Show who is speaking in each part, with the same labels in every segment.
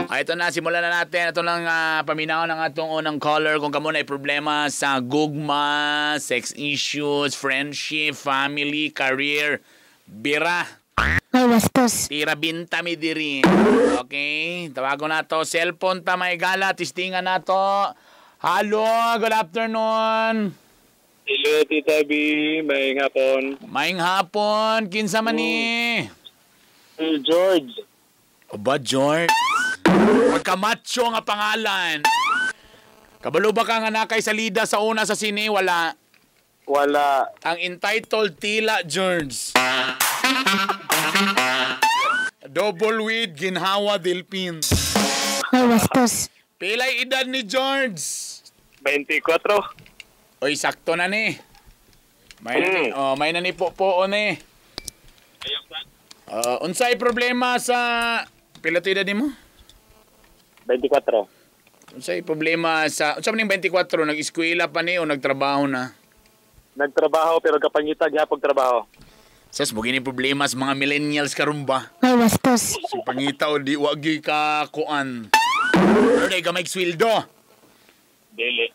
Speaker 1: Ah, ito na, simulan na natin. Ito lang paminaw ng atong unang caller. Kung kamo na problema sa gugma, sex issues, friendship, family, career, bira.
Speaker 2: Ay, bastos.
Speaker 1: Tira binta mi diri. Okay, tawagon na to. Cellphone ta may gala, tistingan na to. Hello, good afternoon.
Speaker 3: Hello, Tita B. May hapon.
Speaker 1: Maing hapon, kinsa man ni?
Speaker 3: Si George.
Speaker 1: Aba, George. Pagkamacho nga pangalan. Kabalo ba ka nga nakay salida sa una sa sine? Wala.
Speaker 3: Wala.
Speaker 1: Ang entitled tila, George. Double with Ginhawa Delpin.
Speaker 2: Ay, bastos.
Speaker 1: Pilay edad ni George.
Speaker 3: 24.
Speaker 1: Oy, sakto na ni. May na ni, oh, may na ni po ni. Unsay problema sa pila to edad nimo?
Speaker 3: 24.
Speaker 1: Unsay problema sa unsa man ning 24, nag-eskwela pa ni o nagtrabaho na?
Speaker 3: Nagtrabaho pero kapangita gyapon trabaho.
Speaker 1: Sas mo gini problema sa mga millennials karon ba?
Speaker 2: Ay, bastos.
Speaker 1: Si pangita o di wagi ka kuan. Pero di ka may sweldo.
Speaker 3: Dili.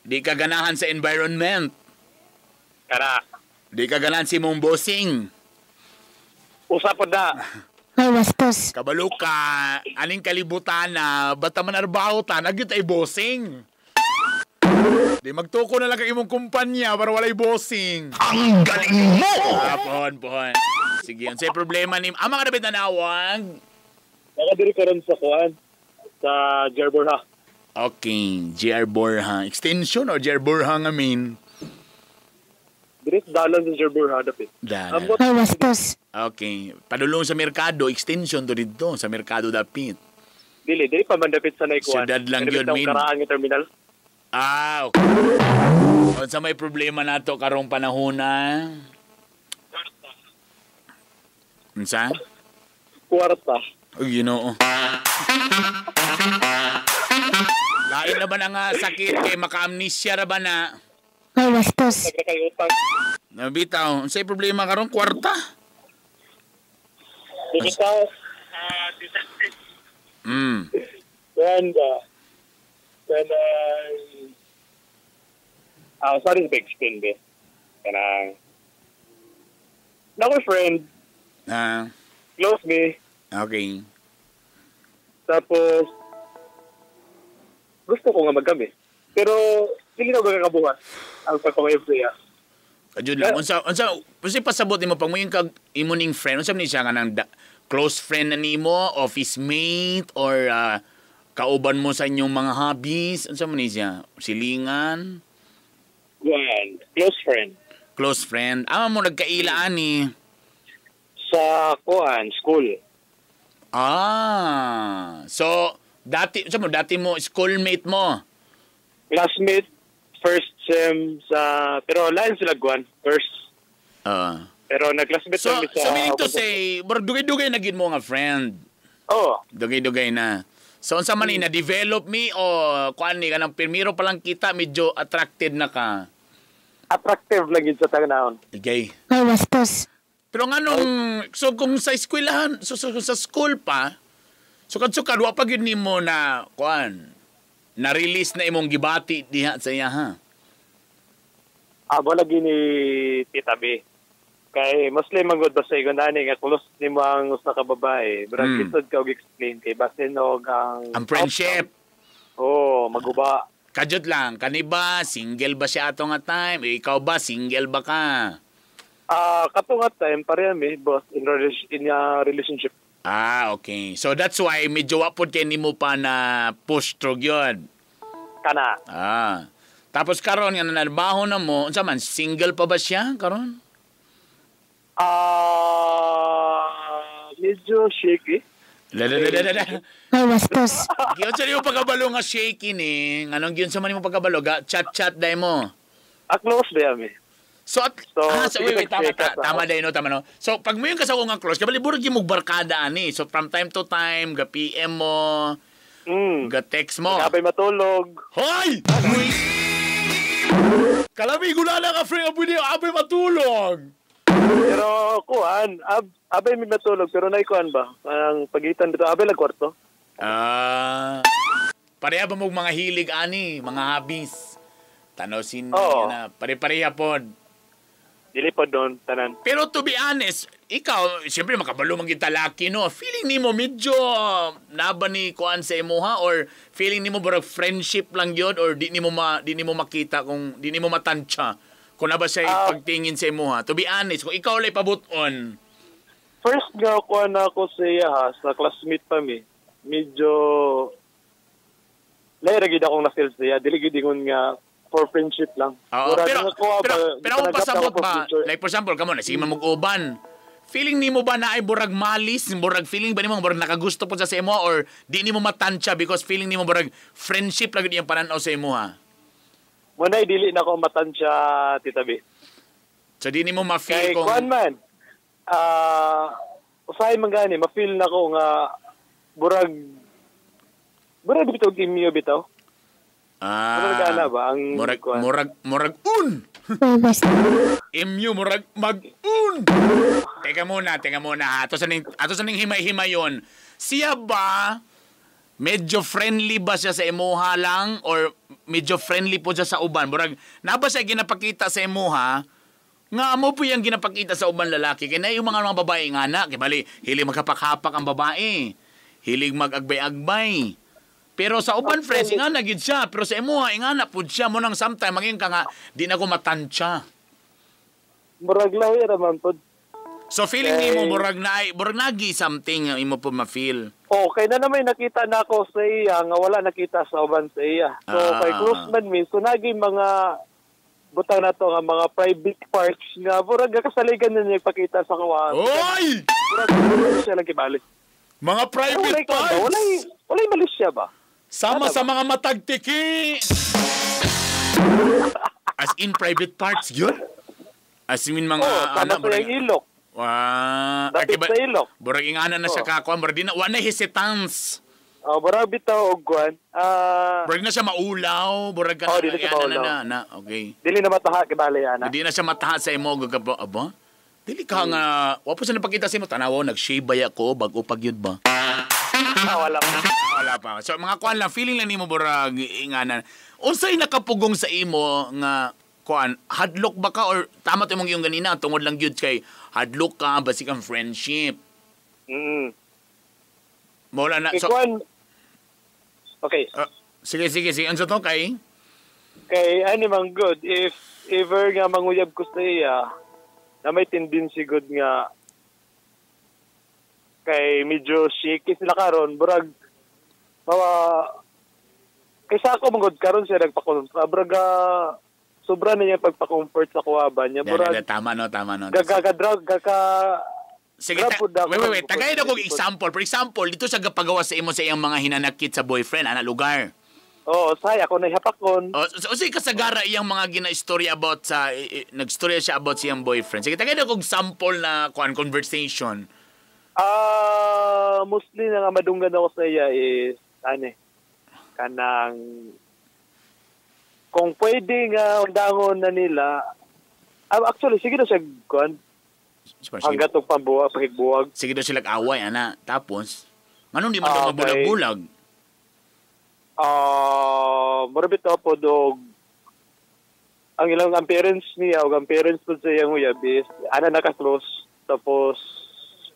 Speaker 1: Di ka ganahan sa environment.
Speaker 3: Kara.
Speaker 1: Di ka ganahan sa imong bossing.
Speaker 3: Usapon na.
Speaker 2: Ay, bastos.
Speaker 1: Kabalo ka, aning kalibutan na, bata man arbaho ta, nagyut ay bossing. Di magtuko na lang kay imong kumpanya para walay bossing. Ang galing mo! Ah, pohon, pohon. Sige, unsay problema ni... Ang mga dapat nanawag.
Speaker 3: Nakadiri karon sa kuan sa Gerber ha.
Speaker 1: Okay, JR Borja. Extension o JR Borja nga main?
Speaker 3: Diri sa dalan sa Gerber ha dapit.
Speaker 1: Dala.
Speaker 3: Ambot.
Speaker 2: Ay, bastos.
Speaker 1: Okay. Padulong sa merkado, extension to dito, sa merkado dapit.
Speaker 3: Dili, dili pa man dapit sa naikuan.
Speaker 1: Siyudad lang yun,
Speaker 3: min.
Speaker 1: min.
Speaker 3: Karaan nga terminal.
Speaker 1: Ah, okay. Unsa may problema nato karong panahon na? Unsa?
Speaker 3: Kwarta.
Speaker 1: Uy, you know. Lain na ba na nga sakit kay maka-amnesia ra ba na?
Speaker 2: Ay, bastos.
Speaker 3: Nagra kay utang.
Speaker 1: Nabitaw, unsay problema karong kwarta?
Speaker 3: Dili ka. Kuan ba? Kanang sorry to explain ba. Kanang Nako friend,
Speaker 1: Ah,
Speaker 3: close me.
Speaker 1: Okay.
Speaker 3: Tapos gusto ko nga magkami. Pero dili na ko kakabuhat ang pagpamayo siya.
Speaker 1: Adyo lang. Unsa pasabot nimo pag moingon kag imo ning friend, unsa man ni siya kanang close friend na nimo, office mate or kauban mo sa inyong mga hobbies, unsa man ni siya? Silingan,
Speaker 3: Kuan, close friend.
Speaker 1: Close friend. Ama mo nagkaila ani.
Speaker 3: Sa kuan, school.
Speaker 1: Ah. So dati unsa mo dati mo schoolmate mo?
Speaker 3: Classmate, first sem sa, pero lain sila kuan, first. Pero nag-classmate
Speaker 1: So,
Speaker 3: kami sa
Speaker 1: so meaning to say, murag dugay-dugay na gid mo nga friend.
Speaker 3: Oh,
Speaker 1: Dugay-dugay na. So unsa man ni na-develop mi o kuan ni kanang primero pa lang kita medyo attracted na ka?
Speaker 3: Attractive lang yun sa tanahon.
Speaker 1: Okay.
Speaker 2: Ay, bastos.
Speaker 1: Pero nganong so kung sa eskwelahan, so kung sa school pa, so kadto wa pa gyud nimo na kuan na-release na imong gibati diha sa iya ha.
Speaker 3: Abo lagi ni Tita B. Kay mostly manggod basta ingon ani nga close nimo ang usa ka babae. Murag lisod ka og explain kay basin og ang
Speaker 1: Ang friendship.
Speaker 3: Oh, maguba.
Speaker 1: Kajot lang, kani ba single ba siya ato nga time? Eh, ikaw ba single ba ka?
Speaker 3: Kato nga time pareha mi boss in a relationship.
Speaker 1: Ah, okay. So that's why medyo wa pod kay nimo pa na push through gyud.
Speaker 3: Kana.
Speaker 1: Ah. Tapos karon nga nanarbaho na mo, unsa man single pa ba siya karon?
Speaker 3: Medyo shaky.
Speaker 1: La la la la la.
Speaker 2: Ay, bastos.
Speaker 1: Giyon sa nimo pagkabalo nga shaky ni, nganong giyon sa man nimo pagkabalo ga chat-chat dai mo.
Speaker 3: Close ba mi?
Speaker 1: So, at,
Speaker 3: So,
Speaker 1: so wait, wait, tama,
Speaker 3: sige,
Speaker 1: tama dai no, tama no. So, pag mo yung kasawa nga close, kabali burog yung barkada ani. So, from time to time, ga PM mo, ga text mo.
Speaker 3: Kabay matulog.
Speaker 1: Hoy! Kalami gula na ka friend, pwede abay matulog.
Speaker 3: Pero kuan, abay mi matulog pero naikuan ba? Ang pagitan dito abay lang kwarto.
Speaker 1: Ah. Pareha ba mo mga hilig ani, mga hobbies? Tanaw sine
Speaker 3: Oo.
Speaker 1: na pare-pareha pod.
Speaker 3: Dili po doon tanan.
Speaker 1: Pero to be honest, ikaw, siyempre makabalo man kita laki, no? Feeling nimo medyo naba ni kuan sa imuha or feeling nimo burag friendship lang yun or di nimo makita kung di nimo matansya kung na ba siya pagtingin sa imuha. To be honest, kung ikaw lay pabuton,
Speaker 3: First nga kuan na ako sa iya ha, sa classmate pa mi. Medyo lahi ra gid akong na-feel sa iya. Dili gid ingon nga for friendship lang.
Speaker 1: Oo,
Speaker 3: Murag
Speaker 1: pero,
Speaker 3: nga kuha
Speaker 1: pero,
Speaker 3: ba,
Speaker 1: pero ang
Speaker 3: gitanggap
Speaker 1: pasabot
Speaker 3: ako for
Speaker 1: ba,
Speaker 3: future.
Speaker 1: like for example, kamo na, sige man mag-uban. Feeling nimo ba na ay burag malis, burag feeling ba nimo burag nakagusto po sa imo or di nimo matansya because feeling nimo burag friendship lang yun iyang pananaw sa imo ha?
Speaker 3: Muna dili na ako matansya, Tita B.
Speaker 1: So di nimo ma-feel
Speaker 3: Kay
Speaker 1: kung
Speaker 3: kuan man, usahay man gani, ma-feel na ko nga burag burag bitaw gimyo bitaw.
Speaker 1: ah,
Speaker 3: Murag ana ba ang
Speaker 1: murag
Speaker 3: kuan?
Speaker 1: murag murag un.
Speaker 2: May bastos.
Speaker 1: MU murag mag-un. Teka muna, teka muna. Ha. Ato sa ning himay-himayon. Siya ba medyo friendly ba siya sa imuha lang or medyo friendly po siya sa uban? Murag na ba siya ginapakita sa imuha nga mo po yung ginapakita sa uban lalaki kay na yung mga babae nga na kay bali hilig maghapak-hapak ang babae, hilig mag-agbay-agbay. Pero sa uban friends nga na gid siya, pero sa imuha nga na pud siya mo nang sometime maging ka nga di na ko matansya.
Speaker 3: Murag lahi ra man pod.
Speaker 1: So feeling
Speaker 3: Kay-
Speaker 1: nimo murag na murag nagi something ang imo po ma-feel.
Speaker 3: Okay na naman nakita na ako sa iya nga wala nakita sa uban sa iya. So kay close man mi, so nagi mga butang na to nga mga private parts nga murag kasaligan na niya ipakita sa kawa.
Speaker 1: Oy!
Speaker 3: Murag wala siya lang kibali.
Speaker 1: Mga
Speaker 3: Pero
Speaker 1: private
Speaker 3: walay kuwan ba?
Speaker 1: parts.
Speaker 3: Walay mali siya ba?
Speaker 1: Sama
Speaker 3: Ano
Speaker 1: sa
Speaker 3: ba?
Speaker 1: mga matagtiki. As in private parts yun? As in mga
Speaker 3: Oo, tama
Speaker 1: ana,
Speaker 3: sa
Speaker 1: murag-
Speaker 3: iyang ilok.
Speaker 1: Wa,
Speaker 3: Dapit sa ilok.
Speaker 1: Murag ingana na siya
Speaker 3: Oo.
Speaker 1: kakuan, murag di na wa na hesitance.
Speaker 3: Oh, murag bitaw og kuwan.
Speaker 1: Murag na siya maulaw, murag ka
Speaker 3: Oo, di na siya
Speaker 1: ingana
Speaker 3: maulaw.
Speaker 1: na, okay.
Speaker 3: Dili na mataha kibali ana.
Speaker 1: Hindi na siya mataha sa imo gagaba aba. Dili ka nga wa po siya napakita sa imo tanaw nag-shave ba ako bag-o pag yun ba?
Speaker 3: Wala.
Speaker 1: Wala pa. So mga kuan lang feeling lang nimo burag ingana. Unsay nakapugong sa imo nga kuan hadlok ba ka or tama to imong yung ganina tungod lang gyud kay hadlok ka basig ang friendship. Mola na
Speaker 3: Kay
Speaker 1: so
Speaker 3: kuwan. Okay.
Speaker 1: sige sige sige unsa to kay?
Speaker 3: Kay ani man good if ever nga manguyab ko sa iya na may tendency good nga kay medyo shaky sila karon burag mawa kay sa ako man good karon siya nagpa-comfort burag sobra na niya pagpa-comfort sa kuha ba niya
Speaker 1: Da, da,
Speaker 3: burag
Speaker 1: da, tama no, tama no.
Speaker 3: gagaga-drug gaka
Speaker 1: Sige,
Speaker 3: Grab po daw.
Speaker 1: wait, wait, wait. Tagay na kong example. For example, dito siya gapagawa sa imo sa iyang mga hinanakit sa boyfriend, ana lugar.
Speaker 3: Oo, say ako na ihapakon.
Speaker 1: O, so, so, kasagara iyang mga gina-istorya about sa, nagstorya siya about sa iyang boyfriend. Sige, tagay na kong sample na kuan conversation.
Speaker 3: Mostly na nga madunggan ako sa iya is ano eh, kanang kung pwede nga undangon na nila actually sige na siya kuan
Speaker 1: Sige,
Speaker 3: hanggat og pambuwag pakigbuwag.
Speaker 1: sige daw sila away ana. Tapos, nganong di man daw
Speaker 3: Okay.
Speaker 1: mabulag-bulag?
Speaker 3: Mura bitaw po dog ang ilang ang parents niya o ang parents po sa iyang uyab is ana naka-close tapos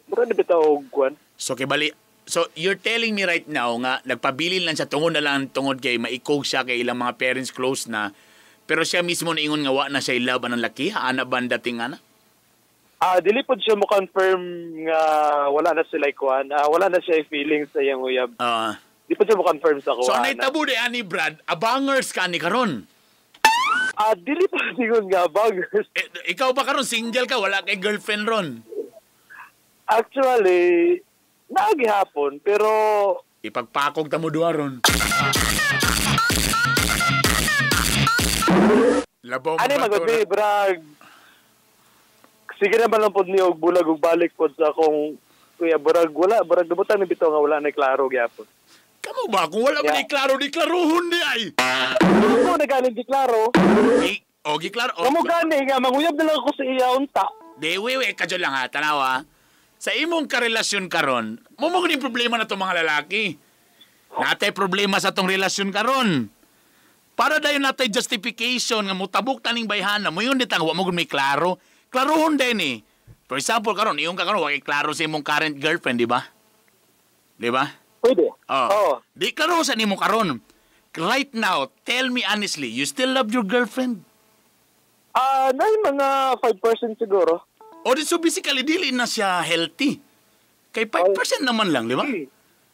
Speaker 3: mura na bitaw og kuan.
Speaker 1: So, kay bali, so you're telling me right now nga nagpabilin lang siya tungod na lang tungod kay maikog siya kay ilang mga parents close na pero siya mismo niingon nga wa na siya love anang laki ana ba ang dating ana?
Speaker 3: Dili po siya mo confirm nga wala na sila kuan. Wala na siya feelings sa iyang uyab. Di po siya mo confirm sa
Speaker 1: So
Speaker 3: kuan.
Speaker 1: anay tabo di ani Brad, abangers ka ani karon.
Speaker 3: Dili pa singon nga bangers.
Speaker 1: Eh, ikaw ba karon single ka wala kay girlfriend ron?
Speaker 3: Actually, naagihapon pero
Speaker 1: Ipagpakog ta mo duha ron. Labaw mo
Speaker 3: ano
Speaker 1: ba
Speaker 3: magod
Speaker 1: to?
Speaker 3: ni brag. Sige naman lang pod niyo og bulag og balik pod sa akong kuya brag wala brag dubutan ni bitaw nga wala na klaro gyapon.
Speaker 1: Kamo ba kung wala man
Speaker 3: Yeah.
Speaker 1: ni klaro di klarohon di ay.
Speaker 3: Ako na galing di klaro.
Speaker 1: Di, o giklaro.
Speaker 3: Kamo gani nga manguyab na lang ako sa iya unta.
Speaker 1: Di, wait, wait, kadyo lang ha, tanawa. Sa imong karelasyon karon, mo mo problema na to mga lalaki. Natay problema sa atong relasyon karon. Para dayon natay justification nga mutabok taning bayhana, moingon ditang wa mo gud may klaro. Klarohon din eh. For example, karon iyong ka karon wa kay klaro sa imong current girlfriend, di ba? Di ba?
Speaker 3: Pwede.
Speaker 1: Oh.
Speaker 3: Oo.
Speaker 1: Di klaro sa nimo karon. Right now, tell me honestly, you still love your girlfriend?
Speaker 3: Ah, na mga 5% siguro.
Speaker 1: O di so basically dili na siya healthy. Kay 5% naman lang, di ba?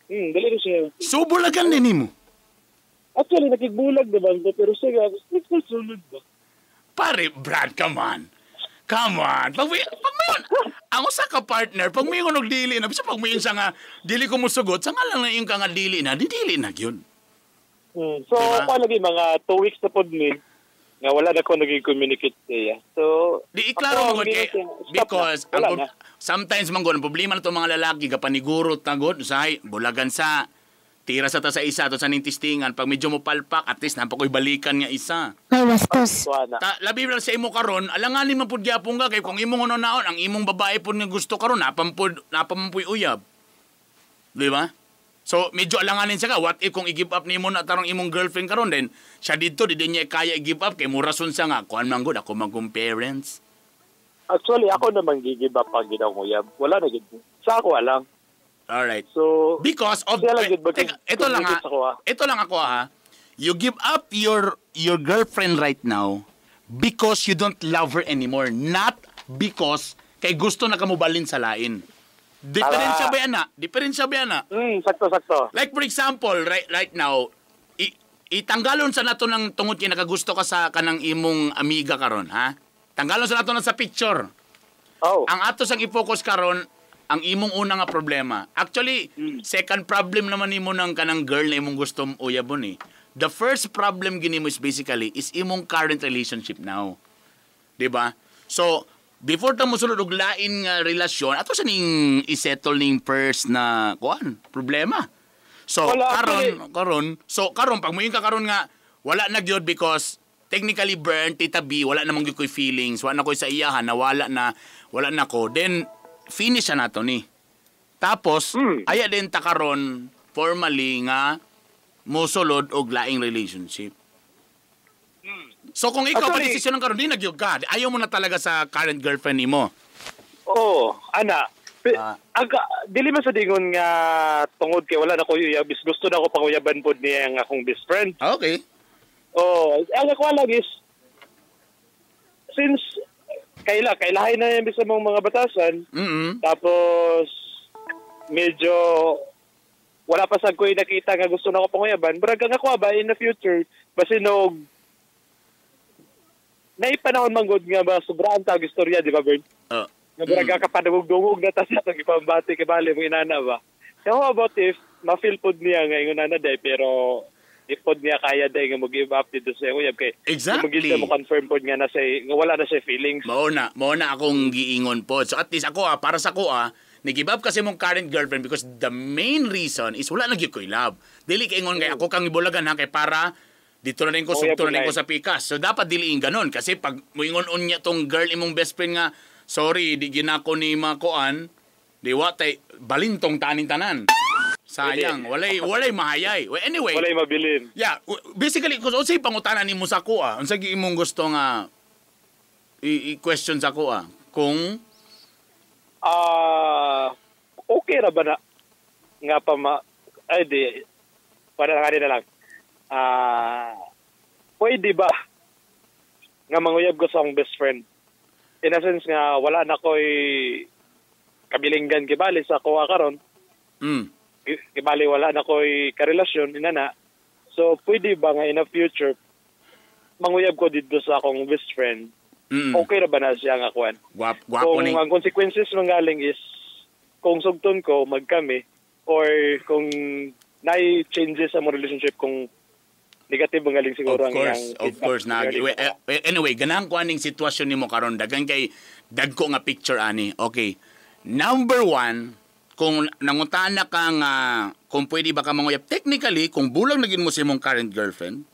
Speaker 3: Dili na siya.
Speaker 1: So bulagan din nimo.
Speaker 3: Actually, nakigbulag naman ko, pero sige, gusto ko sulod ba?
Speaker 1: Pare, Brad, come on. Come on. Pag may, ang usa ka partner, pag may og dili na, bisa pag may siya nga, dili ko musugot, sa nga lang na yung ka nga dili na, di dili na yun.
Speaker 3: So,
Speaker 1: Diba?
Speaker 3: ako lagi mga 2 weeks na pod ni nga wala na ko naging communicate sa iya. So,
Speaker 1: Di iklaro mo
Speaker 3: ako,
Speaker 1: gud kay
Speaker 3: hindi na siya- stop na.
Speaker 1: because
Speaker 3: Wala
Speaker 1: ang,
Speaker 3: na.
Speaker 1: Sometimes man gud ang problema na mga lalaki gapaniguro tagod usahay bulagan sa tira sa ta sa isa to sa nintistingan. Pag medyo mo palpak, at least napa ko'y balikan nga isa.
Speaker 2: May bastos.
Speaker 3: Wala na.
Speaker 1: Ta, labi lang sa imo karon, alanganin man pud gyapon ka kay kung imong naon ang imong babae pud nga gusto karon, napampud napampuy uyab. Di ba? So medyo alanganin siya ka. What if kung i-give up nimo na tarong imong girlfriend karon, then siya didto di din niya kaya i-give up kay murason siya nga kuan man gud ako magong parents.
Speaker 3: Actually, ako naman gigive up pag ginaw uyab. Wala na gid. Sa ako lang.
Speaker 1: Alright.
Speaker 3: So,
Speaker 1: Because of
Speaker 3: Siya lang gud
Speaker 1: Teka, ito lang ha.
Speaker 3: communicate sa kuha.
Speaker 1: Ito lang ako ha. You give up your girlfriend right now because you don't love her anymore, not because kay gusto na kamubalin sa lain. Diferensya
Speaker 3: Tama.
Speaker 1: ba yan na? Diferensya ba yan na?
Speaker 3: Sakto, sakto.
Speaker 1: Like for example, right now, itanggalon sa nato ng tungod kay nakagusto ka sa kanang imong amiga karon, ha? Tanggalon sa nato na sa picture.
Speaker 3: Oh.
Speaker 1: Ang ato sang i-focus karon ang imong una nga problema. Actually, second problem naman nimo ng kanang girl na imong gusto uyabon eh. The first problem gini mo is basically is imong current relationship now. 'Di ba? So, before ta mosulod og lain nga relasyon, ato sa ning isettle ning first na kuan, problema. So,
Speaker 3: Wala,
Speaker 1: karon
Speaker 3: actually-
Speaker 1: karon, so karon pag moingon ka karon nga wala na gyud because technically burn, Tita B, wala namang gyud ko'y feelings, wala na ko'y sa iyahan, nawala na, wala na ko, then finish na nato ni. Tapos, aya din ta karon formally nga mosulod og laing relationship. So kung ikaw pa
Speaker 3: Actually-
Speaker 1: desisyon ng karon, di na gyud ka. Ayaw mo na talaga sa current girlfriend nimo.
Speaker 3: Oo, ana.
Speaker 1: Ah.
Speaker 3: Aga, dili man sa dingon nga tungod kay wala na ko uyab, is gusto na ko panguyaban pod niya ang akong best friend.
Speaker 1: Okay.
Speaker 3: Oh, ang ako lang is since kailahay na yan bisa mong mga batasan, tapos medyo wala pa sad ko nakita nga gusto na ko panguyaban, murag ang ako ba in the future basin og naipanahon man gud nga ba sobrang tag istorya, di ba, Bern? Nga murag kapadungog-dungog na ta sa atong ipambati kay bali mo inana ba. So how about if ma-feel pod niya nga ingon ana day pero di pod niya kaya day nga mo-give up dito sa iyang uyab kay mo mo confirm pod nga na say nga wala na siya feelings.
Speaker 1: Mao na akong giingon po. So at least ako ah, para sa ko ah, ni-give up kasi mong current girlfriend because the main reason is wala na gyud ko'y love. Dili kay ingon kay ako kang ibulagan ha kay para dito na rin ko,
Speaker 3: Oh,
Speaker 1: sugto na rin ko
Speaker 3: yeah,
Speaker 1: sa pikas. So dapat diliin ganon kasi pag muingon unya tong girl imong best friend nga sorry di ginako ni makuan, di wa tay balintong taning tanan. Sayang, walay mahayay. Well, anyway,
Speaker 3: Walay mabilin.
Speaker 1: yeah, basically kung unsay pangutana nimo sa ako ah, unsa gyud imong gusto nga i-question sa ako ah, kung
Speaker 3: Ah, okay ra ba na nga pa ma ay di para nga na lang. Ah, pwede ba nga manguyab ko sa akong best friend? In a sense nga wala na ko'y kabilinggan kibali sa kuha karon. Kibali wala na ko'y karelasyon inana. So pwede ba nga in the future manguyab ko dito sa akong best friend? Okay ra ba na siya nga kuan?
Speaker 1: Gwapo
Speaker 3: Kung
Speaker 1: ni.
Speaker 3: ang consequences manggaling is kung sugton ko magkami or kung naay changes sa mo relationship, kung negative manggaling siguro
Speaker 1: Of
Speaker 3: ang
Speaker 1: course,
Speaker 3: iyang
Speaker 1: of
Speaker 3: feedback
Speaker 1: course na.
Speaker 3: regarding
Speaker 1: Well,
Speaker 3: sa
Speaker 1: anyway, ganahan ko aning sitwasyon nimo karon, daghan kay dagko nga picture ani. Okay. Number one, kung nangutana ka nga kung pwede ba ka manguyab, technically, kung bulag na gid mo sa imong current girlfriend,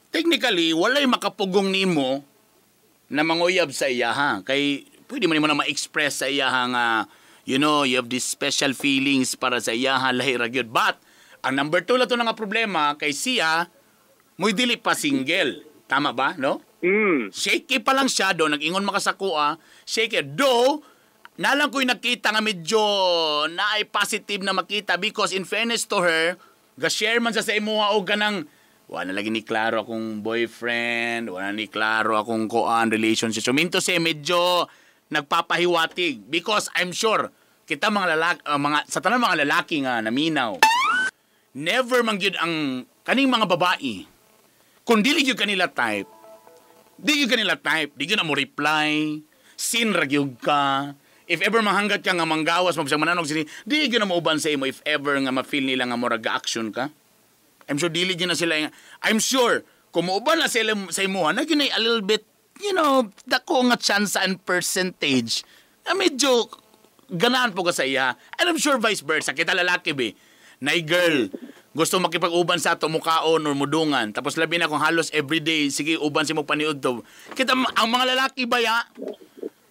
Speaker 1: technically, walay makapugong nimo na manguyab sa iya ha. Kay pwede man nimo na ma-express sa iya ha nga you have these special feelings para sa iya ha, lahi ra gyud. But Ang number 2 lang to na nga problema kay siya mo'y dili pa single. Tama ba, no?
Speaker 3: Mm.
Speaker 1: Shaky pa lang siya do, nag-ingon makasakua, shaky. Do, nalang ko'y nakita nga medyo naay positive na makita because in fairness to her, ga-share man sa imuha og ganang wala lagi ni klaro akong boyfriend, wala ni klaro akong kuan relationship. So minto siya medyo nagpapahiwatig because I'm sure kita mga lalaki, mga sa tanan mga lalaki nga naminaw, never man gyud ang kaning mga babae kung dili gyud kanila type, di gyud kanila type, di gyud na mo reply, seen ra gyud ka. If ever mahanggat ka nga manggawas, mabisag mananog sini, di gyud na mauban sa imo if ever nga ma-feel nila nga murag action ka. I'm sure dili gyud na sila. I'm sure kung muuban na sila sa imuha, na gyud na a little bit, dako nga chance and percentage na medyo ganahan po ka sa iya. And I'm sure vice versa. Kita lalaki be, nay girl, gusto makipag-uban sa ato mukaon or mudungan. Tapos labi na kung halos everyday, sige, uban si mo paniud to. Kita ang mga lalaki baya,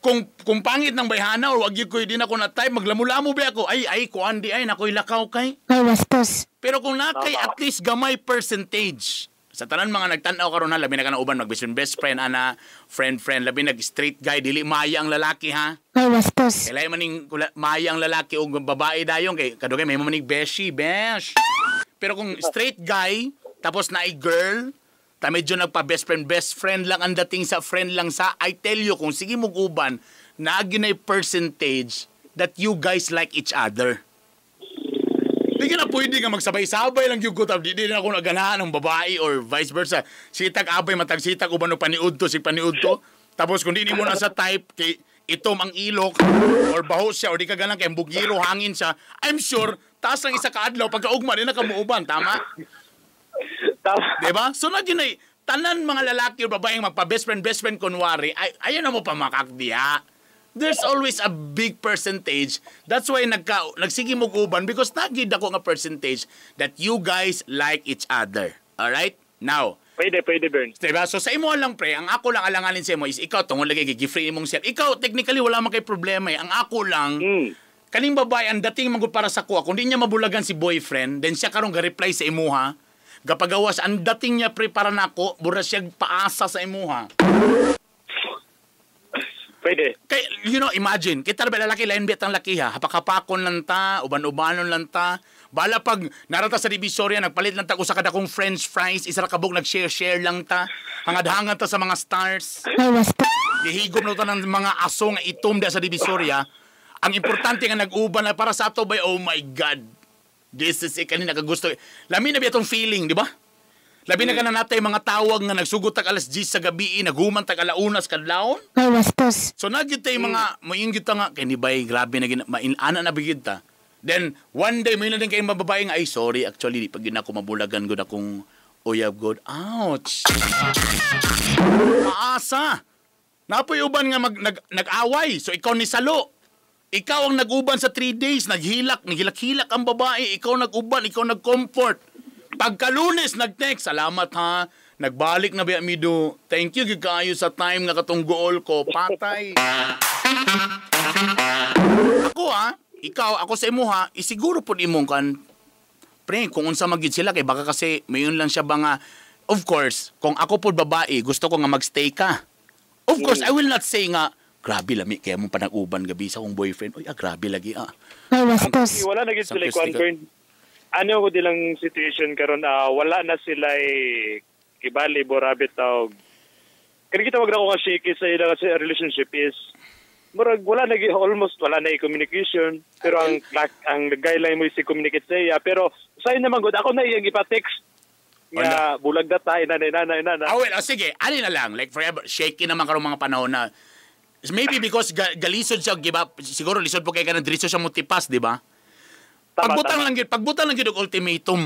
Speaker 1: kung pangit ng bayhana or wag gyud ko din ako na type, maglamulamo ba ako? Ay, ay, kuan di ay, nakoy lakaw kay.
Speaker 2: May bastos.
Speaker 1: Pero kung nakay at least gamay percentage, sa tanan mga nagtan-aw karon ha, labi na ka na uban mag best friend, best friend ana, friend friend, labi nag straight guy, dili maya ang lalaki ha.
Speaker 2: May bastos.
Speaker 1: Kailangan maning maya ang lalaki o babae dayon kay kadugay may maning beshi, besh. Pero kung straight guy tapos naay girl, ta medyo nagpa best friend lang ang dating sa friend lang sa, I tell you, kung sige mo uban, naa gyud nay percentage that you guys like each other. Di ka na pwede nga magsabay-sabay lang yung gutab. Di na ako naganahan ng babae or vice versa. Sitag abay, matag sitag uban o paniud to, si paniud to. Tapos kung di mo na sa type, kay itom ang ilok or baho siya or di ka ganang kay bugiro hangin siya, I'm sure, taas lang isa ka adlaw, pagkaugma, di na ka muuban. Tama?
Speaker 3: Tama.
Speaker 1: Diba? So na yun ay, tanan mga lalaki o babaeng magpa best friend, best friend kunwari, ay, ayaw na mo pa makakdiya. There's always a big percentage. That's why nagsige mo uban because nagid ako nga percentage that you guys like each other. Alright? Now,
Speaker 3: Pwede, pwede, Bern.
Speaker 1: diba? So sa imo lang pre, ang ako lang alanganin sa imo is ikaw tungod lagi gi-free imong self. Ikaw technically wala man kay problema eh. Ang ako lang, kaning babae ang dating man gud para sa kuha, kung di niya mabulagan si boyfriend, then siya karon ga-reply sa imuha, gapagawas ang dating niya pre para nako, mura siya paasa sa imuha.
Speaker 3: Pwede.
Speaker 1: Kay, imagine, kita ba lalaki, lain bit ang laki ha, hapak-hapakon lang ta, uban-ubanon lang ta. Bala pag narata sa Divisoria, nagpalit lang ta usa ka dakong french fries, isa ra kabuk nag-share-share lang ta. Hangad-hangad ta sa mga stars.
Speaker 2: May bastos.
Speaker 1: Gihigom na ta ng mga aso nga itom da sa Divisoria. Ang importante nga nag-uban na para sa ato bay, oh my God. This is it, kanina kagusto. Lami na ba itong feeling, di ba? Labi na ka na natay mga tawag nga nagsugot tag alas 10 sa gabi, naghuman tag alaunas kadlawon.
Speaker 2: May bastos.
Speaker 1: So nagyud tay mga moingon ta nga kay ni bay grabe na gina ana na bigid ta. Then one day may na din kay mababae nga ay sorry actually di pag gina ko mabulagan gud akong uyab god. Ouch. Maasa. Napoy uban nga nag-away. So ikaw ni salo. Ikaw ang nag-uban sa 3 days, naghilak, naghilak-hilak ang babae, ikaw nag-uban, ikaw nag-comfort. Pagka Lunes nag-text, salamat ha. Nagbalik na biya mido. Thank you gyud kaayo sa time nga katong goal ko. Patay. Ako ha, ikaw, ako sa imo ha, isiguro pod imong kan pre, kung unsa magyud sila kay baka kasi mayon lang siya ba nga, of course, kung ako pod babae, gusto ko nga magstay ka. Of course, I will not say nga, grabe lami kaya mong panag-uban gabi sa akong boyfriend. Uy, ah, grabe lagi ah.
Speaker 2: May bastos.
Speaker 3: Wala na gid
Speaker 1: Sa
Speaker 3: sila kuan,
Speaker 1: Christy.
Speaker 3: Bern. Ano ko dilang situation karon, wala na sila kibali borabit tawag. Kani kita wag na ko nga shaky sa ilang kasi relationship is murag wala na almost wala na communication, pero ang guideline mo is i-communicate sa iya, pero sa naman gud ako na iyang ipa-text nga bulag na ta ina na ina na ina.
Speaker 1: Ah, well, oh, sige, ani na lang, like forever, shaky naman karong mga panahon na, maybe because galisod siya, give up, siguro lisod po kay kanang diretso siya motipas, di ba?
Speaker 3: Tama,
Speaker 1: Pagbutang
Speaker 3: tama.
Speaker 1: lang gyud, pagbutang lang gyud og ultimatum.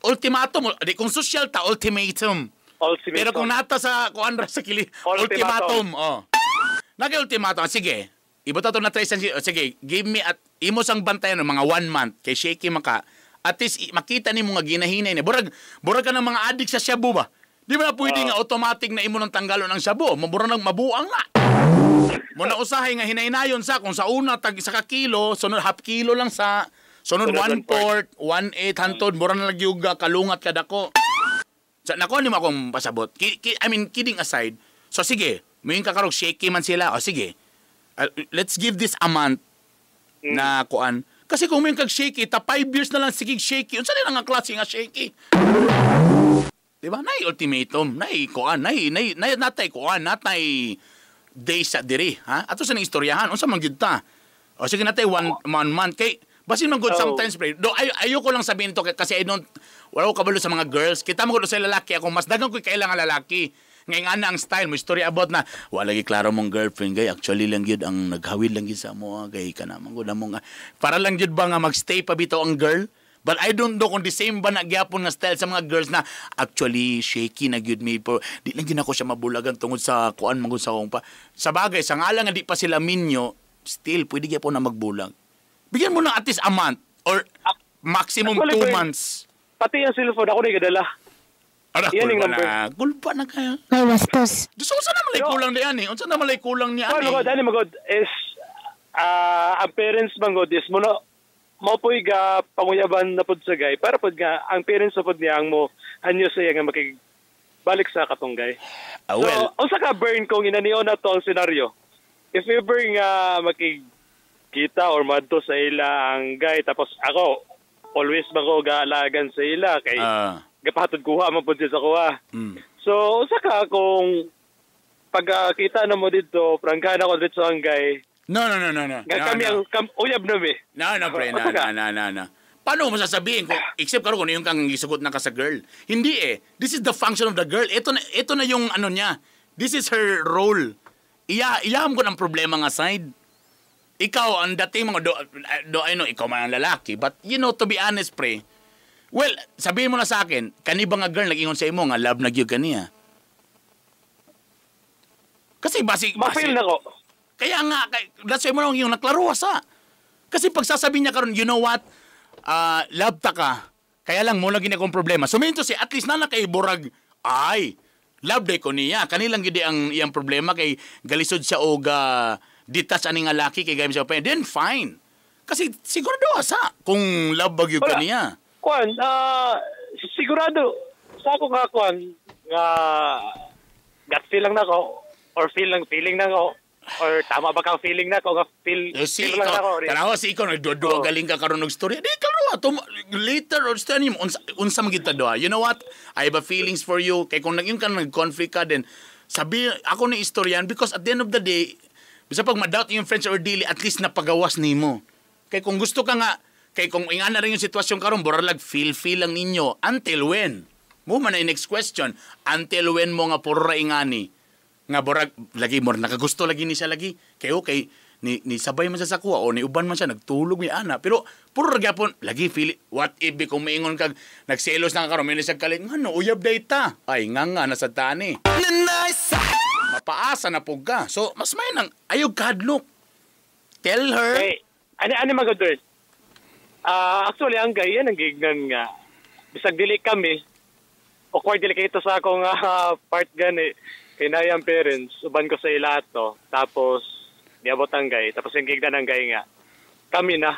Speaker 1: Ultimatum, di kung social ta ultimatum.
Speaker 3: Ultimatum.
Speaker 1: Pero kung nata sa kuan ra sa kili,
Speaker 3: Ultimatum.
Speaker 1: ultimatum, oh. Nagay ultimatum, ah, sige. Ibuta to na try sa oh, sige, give me at imo sang bantayan ng mga 1 month kay shaky maka. At least makita nimo nga ginahinay ni. Burag burag ka ng mga addict sa shabu ba? Di ba na pwede nga automatic na imo nang tanggalon ang shabu? Mabura nang mabuang na. Muna usahay nga hinaynayon sa kung sa una tag isa ka kilo, sunod half kilo lang sa. Sunod
Speaker 3: Sunod
Speaker 1: 1 port, 1.8 hantod, mura na lagi og kalungat kadako. Sa nako ni mo akong pasabot. I mean, kidding aside. So sige, muingon ka karong shaky man sila. O sige. Let's give this a month na kuan. Kasi kung muingon kag shaky, ta 5 years na lang sige shaky. Unsa na nga klase nga shaky? Di ba? Nay ultimatum, nay kuan, nay nay nay natay kuan, natay days sa diri, ha? Ato sa ning istoryahan, unsa man gyud ta? O sige, natay one month kay basin man good sometimes, pre. Do ay ayoko lang sabihin to kasi I don't, wala ko kabalo sa mga girls. Kita mo ko sa lalaki ako mas dagang ko kailangan lalaki. Ngayon nga na ang style mo story about na wala gi klaro mong girlfriend kay actually lang gyud ang naghawil lang gyud sa mo kay kana man gud among para lang gyud ba nga magstay pa bitaw ang girl. But I don't know kung the same ba na gyapon nga style sa mga girls na actually shaky na gyud mi po. Di lang gyud ako siya mabulagan tungod sa kuan man gud sa akong pa. Sa bagay, sa ngalan nga di pa sila minyo, still pwede gyapon na magbulag. Bigyan mo ng at least a month or maximum
Speaker 3: Actually,
Speaker 1: 2
Speaker 3: pre,
Speaker 1: months.
Speaker 3: Pati ang cellphone ako na gadala.
Speaker 1: Ara,
Speaker 3: Yan yung
Speaker 1: kulba
Speaker 3: number.
Speaker 1: na. Kulba na kaya.
Speaker 2: May bastos.
Speaker 1: Diyos, unsa naman lay
Speaker 3: Yo.
Speaker 1: kulang niyan eh? Unsa naman lay kulang niya
Speaker 3: Ano
Speaker 1: eh?
Speaker 3: ko, dani magod is ang parents man gud is mo no mo po'y ga panguyaban na pud sa guy para pud nga ang parents na pud niya ang mo hanyo sa iya nga makig balik sa katong guy.
Speaker 1: Ah, well,
Speaker 3: So, unsa ka burn kung inanion na to ang senaryo? If ever nga makig kita or madto sa ila ang guy, tapos ako always ba ko gaalagan sa ila kay gapahatod kuha man pud siya sa kuha. So, unsa ka kung pag kita na mo dito, prangkahan ako dito ang guy.
Speaker 1: No.
Speaker 3: Nga
Speaker 1: No,
Speaker 3: kami
Speaker 1: no.
Speaker 3: ang uyab na mi.
Speaker 1: No, pre, no,
Speaker 3: Unsa ka?
Speaker 1: no. Paano mo sasabihin kung, except karon kung yung kang isugot na ka sa girl? Hindi eh. This is the function of the girl. Ito na yung ano niya. This is her role. Iya mo ng problema nga side. Ikaw, ang dating mga, do, I know, ikaw man ang lalaki. But, to be honest, pre, well, sabihin mo na sa akin, kani ba nga girl nag-ingon sa imo nga love na gyud kaniya? Kasi
Speaker 3: Ma-feel na ko.
Speaker 1: Kaya nga, that's why mo lang yung naklaruwa sa. Kasi pag sasabihin niya karon, "You know what? Love ta ka. Kaya lang mo lagi na akong problema." So mean to say, at least na kay burag, ay, love day ko niya. Kanilang gidi ang iyang problema kay galisod siya og detach ani nga laki kay gayam siya pa. Then fine. Kasi sigurado sa kung love bagyo ka
Speaker 3: Wala.
Speaker 1: niya.
Speaker 3: Kuan, sigurado sa ako nga kuan nga gut feel lang nako or feel lang feeling na ako or tama ba kang feeling na ako nga feel,
Speaker 1: Eh, si
Speaker 3: feel lang
Speaker 1: ikaw,
Speaker 3: nako.
Speaker 1: tanawa si ikaw, nagduwa
Speaker 3: Oo.
Speaker 1: galing ka karon og story. Di klaro later or stand mo unsa man kita doha. "You know what? I have a feelings for you." Kay kung nag ka nag-conflict ka then sabi ako ni istoryan because at the end of the day, bisa pag ma-doubt yung friends or dili, at least napagawas nimo. Kay kung gusto ka nga, kay kung ingana rin yung sitwasyon karon, buralag feel feel lang ninyo until when? Mo man na yung next question. Until when mo nga puro ra ingani? Nga borag lagi mo nakagusto lagi ni siya lagi. Kay okay ni sabay man siya sa kuha o ni uban man siya nagtulog ni ana, pero puro ra gyapon lagi feel. What if be kung maingon kag nagselos na ka karon, may siya kalit ngano uyab data ay nga nasa tani mapaasa na pug ka. So mas may nang ayaw kahadlok, tell her.
Speaker 3: Okay. Ani ani magod. Actually ang guy yan ang gignan nga. Bisag dili kami awkward dili kay ito sa akong part gani. Kay naay ang parents, uban ko sa ila ato. Tapos niabot ang guy, tapos yung gignan ang guy nga kami na.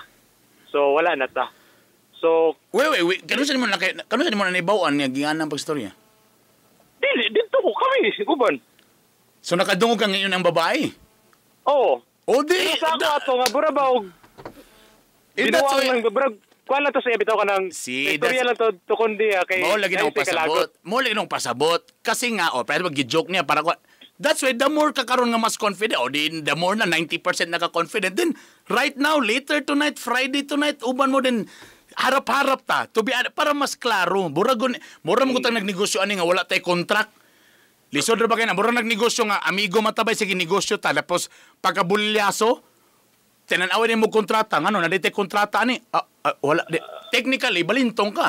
Speaker 3: So wala na ta. So
Speaker 1: Wait, wait, wait, kano sa nimo na naibaw-an nga gianang pagstorya?
Speaker 3: Dili dito ko kami uban.
Speaker 1: So nakadungog ka ngayon ang babae?
Speaker 3: Oo.
Speaker 1: O di
Speaker 3: Pero sa ako ato nga bura ba og
Speaker 1: Eh, that's
Speaker 3: binuwang
Speaker 1: why-
Speaker 3: lang burag kuan lang to sa bitaw ka ng
Speaker 1: See,
Speaker 3: istorya lang to to kundi kay
Speaker 1: Mo lagi nang
Speaker 3: dahil sa kalagot.
Speaker 1: pasabot. Mo lagi nang pasabot. Kasi nga, oh, pero mag-joke niya para ko. That's why the more ka karon nga mas confident, o di the more na 90% naka-confident, then right now, later tonight, Friday tonight, uban mo din harap-harap ta to be para mas klaro. Buragon, mura mo kutang nagnegosyo ani nga wala tay contract. Lisod ra ba kay na mura nagnegosyo nga amigo matabay, sige negosyo ta, tapos pagkabulyaso tinan-awan mo kontrata ngano na di kontrata ani. Wala di. Technically balintong ka.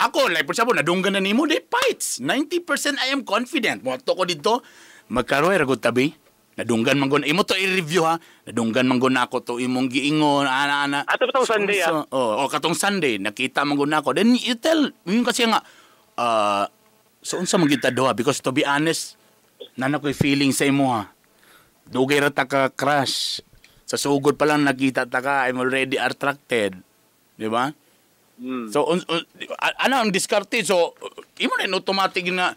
Speaker 1: Ako, like for example, nadunggan na nimo di fights 90% I am confident mo ko dito magkaroy ra gud tabi nadunggan man gon imo to i-review ha, nadunggan man gon nako to imong giingon ana ana.
Speaker 3: Ato pa tong Sunday, ah.
Speaker 1: So, oh, katong Sunday nakita man gon nako, then you tell yun kasi nga so unsa man gyud ta duha because to be honest nana ko'y feeling sa imo ha. Dugay ra ta ka crush. Sa sugod pa lang nakita ta ka, I'm already attracted. Di ba?
Speaker 3: Mm.
Speaker 1: So, ano ang diskarte? So, imo na yun automatic na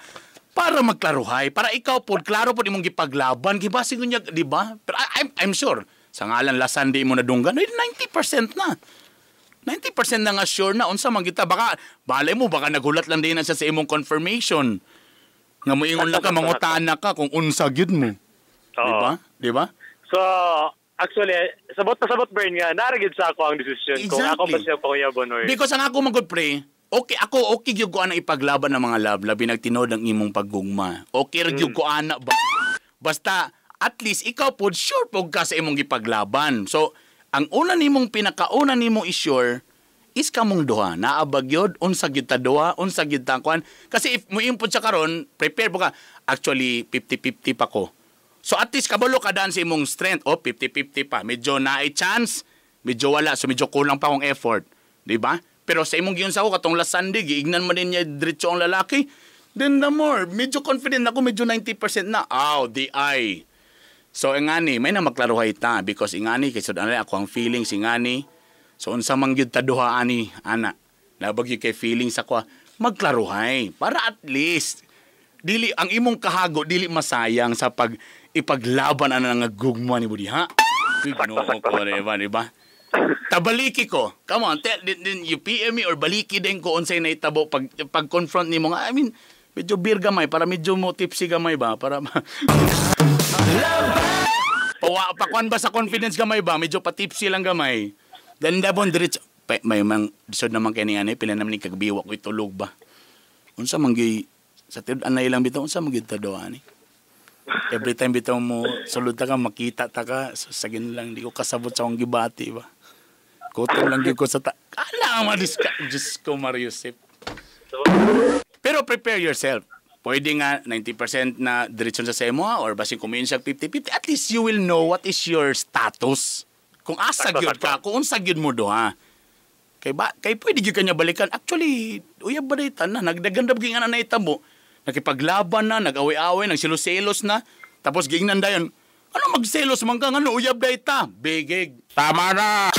Speaker 1: para magklaruhay, para ikaw po, klaro po imong gipaglaban, gibasi ko niya, di ba? Pero I'm sure, sa ngalan last Sunday mo nadunggan, ay, 90% na. 90% na nga sure na, unsa man kita, baka, balay mo, baka nagulat lang din na siya sa imong confirmation. Nga moingon lang ka, mangutana ka kung unsa gyud mo.
Speaker 3: Oo.
Speaker 1: Di ba? Di ba?
Speaker 3: So, actually, sabot na sabot, Bern, nga, naragid sa ako ang desisyon kung ako ba siya panguyabon or.
Speaker 1: Because ang ako man good pre, okay ako okay gyud ko ana ipaglaban ng mga love, labi nagtinuod ang imong paggugma. Okay ra gyud ko ana ba. Basta at least ikaw pod sure pod ka sa imong gipaglaban. So, ang una nimong pinakauna nimo i-sure is kamong duha. Naa ba gyud, unsa gyud ta duha, unsa gyud ta kuan. Kasi if mo input siya karon, prepare po ka. Actually 50-50 pa ko. So at least kabalo ka daan sa imong strength. Oh, 50-50 pa. Medyo naay chance, medyo wala. So medyo kulang pa akong effort. Di ba? Pero sa imong giyon sa ako, katong last Sunday, giignan mo din niya diretso ang lalaki. Then the more, medyo confident ako, medyo 90% na. Aw, di ay. So ingani, may na maklaruhay ta because ingani kay sud ako ang feelings ingani. So unsa man gyud ta duha ani ana. Nabag gyud kay feelings ako, magklaruhay para at least dili ang imong kahago dili masayang sa pag ipaglaban ana nga gugma ni budi ha. Ginoo ko, diba, diba? Tabaliki ko. Come on, tell, then you PM me or baliki din ko unsay nahitabo pag confront nimo nga. I mean, medyo beer gamay para medyo mo tipsy gamay ba para Pawa, pakuan ba sa confidence gamay ba? Medyo patipsy lang gamay. Danda bon diretso. Pa, may mang lisod naman kay ni ani pila naman ni kagbiwa ko itulog ba. Unsa man gyud sa tiud anay lang bitaw unsa man gyud ta do ani. Every time bitaw mo sulod ta ka makita ta ka so, sagin lang di ko kasabot sa akong gibati ba. Kutom lang gyud ko sa ta. Ala ang madiska. Diyos ko Mariusip. Pero prepare yourself. Pwede nga 90% na diretso sa imo or basin kumiin siya 50-50. At least you will know what is your status. Kung asa gyud ka, kung unsa gyud mo duha. Kay ba kay pwede gyud kanya balikan. Actually, uyab ba day tanan nagdaganda gyud nga na naitabo. Nakipaglaban na, nag-away-away, nagselos-selos na. Tapos giingnan dayon, ano magselos man ka ngano uyab day ta? Bigig. Tama na.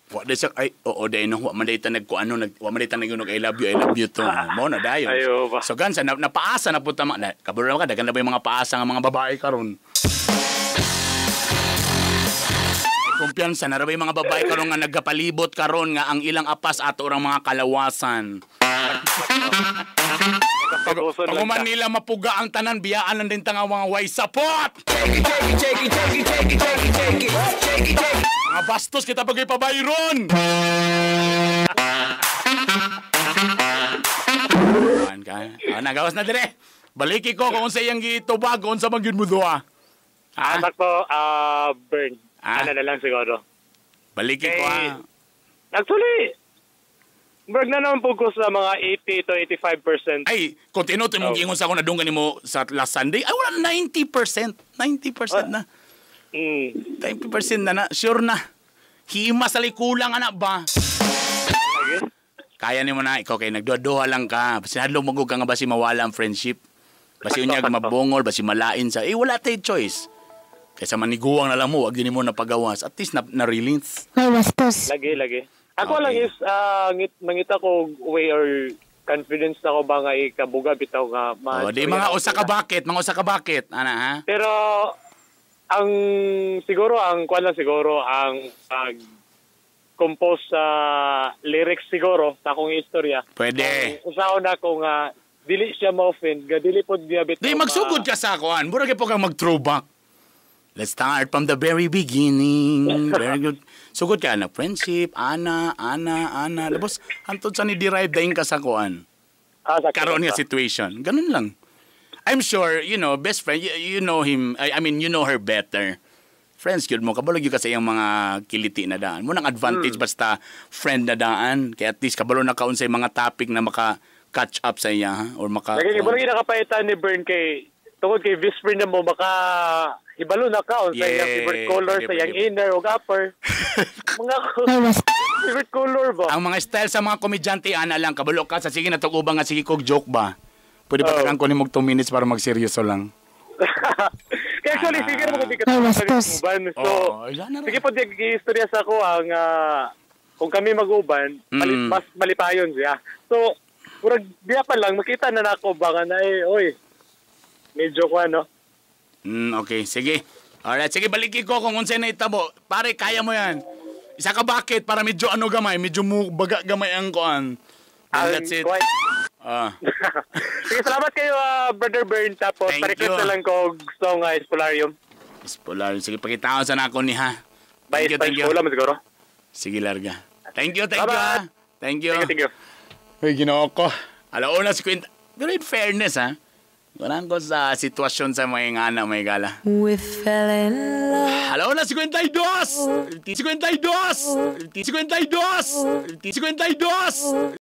Speaker 1: Wa day siya ay oo day no wa man day ta nagkuano nag wa man day ta nag I love you to. Mo na dayon.
Speaker 3: Ayo ba.
Speaker 1: So gansa na, napaasa na pud tama na. Kabalo ka daghan na ba yung mga paasa nga mga babae karon? Kumpiyansa na ra ba yung mga babae karon nga nagapalibot karon nga ang ilang apas ato orang mga kalawasan.
Speaker 3: Pag
Speaker 1: Pag man nila mapuga ang tanan, biyaan lang din ta nga mga way support! Mga bastos kita pag ipabayron! Kuan ka? Ah, nagawas na dire. Baliki ko kung unsa iyang gitubag, kung unsa man gyud mo duha. Ha?
Speaker 3: Sakto, Bern.
Speaker 1: Ah.
Speaker 3: Ano na lang siguro.
Speaker 1: Baliki ko ha.
Speaker 3: Actually, Berg na naman po ko sa mga 80 to 85%.
Speaker 1: Ay, kung tinutoy mong
Speaker 3: Oh.
Speaker 1: giingon sa ako na dunggan nimo sa last Sunday, ay wala 90%. 90% na. 90% na na. Sure na. Hima sa likulang anak ba?
Speaker 3: Okay.
Speaker 1: Kaya nimo na ikaw kay nagduha-duha lang ka. Sinadlong mo ka nga basi mawala ang friendship. Basi unyag mabongol, basi malain sa. Eh wala tay choice. Kaysa maniguang na lang mo, wag din mo napagawas. At least na, na-release.
Speaker 2: May bastos.
Speaker 3: Lagi, lagi. Ako
Speaker 1: Okay.
Speaker 3: lang is, mangita ko way or confidence na ko ba nga ikabuga bitaw nga
Speaker 1: Oh, di mga usa ka bucket, mga usa ka bucket. Ana ha?
Speaker 3: Pero ang siguro ang kuan lang siguro ang pag compose sa lyrics siguro sa akong istorya.
Speaker 1: Pwede.
Speaker 3: Kung usaon na ko nga dili siya ma-offend, nga dili pod niya bitaw.
Speaker 1: Di magsugod ka sa kuan. Mura kay po kang mag-throwback. Let's start from the very beginning. Very good. Sugod ka na friendship, ana, ana, ana. Tapos hantod sa ni derive dayon ka sa kuan.
Speaker 3: Sakto,
Speaker 1: Karon nga
Speaker 3: sakto.
Speaker 1: situation. Ganun lang. I'm sure, you know, best friend, you know him, I mean, you know her better. Friends, gyud mo, kabalo gyud ka sa iyang mga kiliti na daan. Mo nang advantage basta friend na daan. Kaya at least kabalo na kaon sa mga topic na maka catch up sa iya ha? Or maka
Speaker 3: Lagi mo lagi nakapaitan ni Bern kay tungod kay best friend na mo maka ibalo na ka sa iyang favorite color, sa iyang inner o upper. Mga favorite color ba?
Speaker 1: Ang mga style sa mga komedyante ana lang kabalo ka sa sige na tug-ubang nga sige kog joke ba. Pwede pa
Speaker 3: Oh.
Speaker 1: takan ko nimo 2 minutes para magseryoso lang.
Speaker 3: Kaya actually, sige mo kung di ka
Speaker 2: May bastos.
Speaker 3: So,
Speaker 1: Oo, ay, na ra.
Speaker 3: sige po, di istorya sa ako ang kung kami mag-uban, mas malipayon siya. So, murag diya pa lang makita na nako ba nga na eh, oy. Medyo ko ano.
Speaker 1: Okay, sige. Alright, sige, baliki ko kung unsay na itabo. Pare, kaya mo yan. Isa ka bucket para medyo ano gamay, medyo mu baga gamay ang kuan. And that's it. Ah.
Speaker 3: Sige, salamat kayo, Brother Bern. Tapos,
Speaker 1: Thank
Speaker 3: pa-request
Speaker 1: you.
Speaker 3: na lang ko og song Spolarium.
Speaker 1: Espolar. Sige, pakitaon sa nako ni ha.
Speaker 3: By
Speaker 1: Thank you, thank you.
Speaker 3: Espola mo siguro.
Speaker 1: Sige, larga. Thank you,
Speaker 3: Bye-bye.
Speaker 1: ha. Thank you.
Speaker 3: Thank you, thank you.
Speaker 1: Uy, Ginoo ko. Alauna si Quinta. Pero in fairness, ha. Ganang ko sa sitwasyon sa mga ngana, may gala.
Speaker 4: We fell in love.
Speaker 1: Alauna 52! 52! 52! 52!